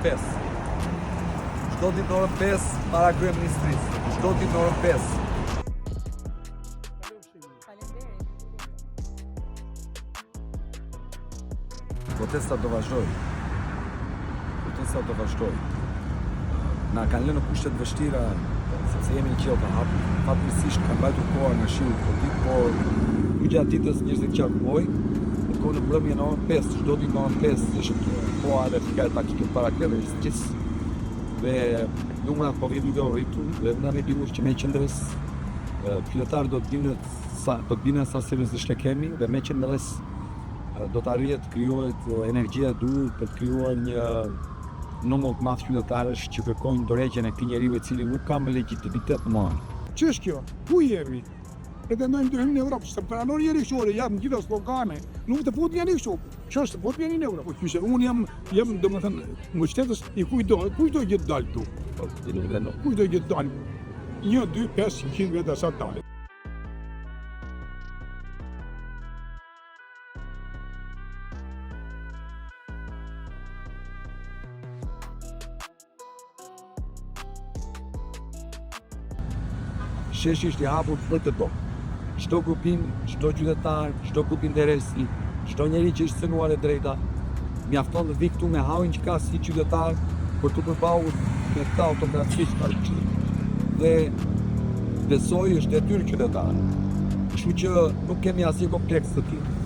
5. Çdo ditë në orën 5 para kryeministrisë. Çdo ditë në orën 5. Protesta do vazhdojë. Protesta do vazhdojë. Na kanë lënë në kushte të vështira sepse jemi në qiell të hapur. Fatmirësisht ka mbajtur koha nga shiu këto ditë, por këtu gjatë ditës njerëzit qarkullojnë. Në kohë në mbrëmje në orën 5, çdo ditë në orën 5 është koha edhe pika e takimit para kryeministrisë. Dhe numrat po vijnë duke u rritur dhe unë jam i bindur që me qëndresë qytetarët do të dinë sa do të binden sa seriozisht e kemi dhe me qëndresë do të arrihet të krijohet energjia e duhur për të krijuar një numër të madh qytetarësh që kërkojnë dorëheqjen e këtij njeriu i cili nuk ka më legjitimitet më. Ç'është kjo? Ku jemi? Pretendojmë të hyjmë në Europë, s'të pranon njeri kështu, ore, janë gjitha slogane. Nuk të fut njeri kështu. Ç'është të fut njeri në Europë? Po qysh, unë jam jam domethënë mbështetës i kujtdo, kujtdo që të dalë këtu. Po, ti nuk e Kujtdo që të dalë. 1 2 5 100 veta sa të dalë. Sheshi është i hapur për këdo. Çdo grupim, çdo qytetar, çdo grup interesi, çdo njeri që është cënuar e drejta, mjafton të vijë këtu me hallin që ka si qytetar për t'u përballur me këtë autokraci dhe besoj është detyrë qytetare. Kështu që nuk kemi asnjë kompleks të tillë.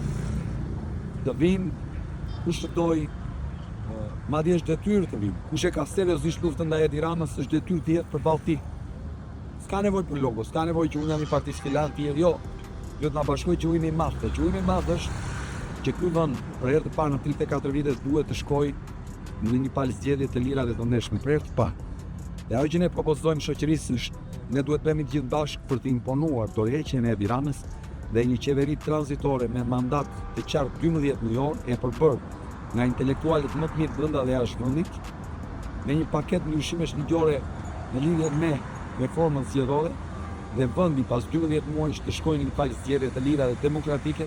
Të vijmë kush të dojë, madje është detyrë të vijmë. Kush e ka seriozisht luftën ndaj Edi Ramës, është detyrë të jetë përballë tij. S'ka nevojë për logo, s'ka nevojë që unë jam i partisë filan, ti jo. Duhet na bashkojë qëllimi i madh. Dhe qëllimi i madh është që ky vend për herë të parë në 34 vite duhet të shkojë në një palë zgjedhje të lira dhe të ndershme për herë të parë. Dhe ajo që ne propozojmë shoqërisë është ne duhet të bëhemi të gjithë bashkë për të imponuar dorëheqjen e Edi Ramës dhe një qeveri tranzitore me mandat të qartë 12 mujor e përbërë nga intelektualët më të mirë brenda dhe jashtë vendit, me një paketë ndryshimesh ligjore në lidhje me reformën zgjedhore dhe vendi pas 12 muajsh të shkojë në një palë zgjedhje të lira dhe demokratike.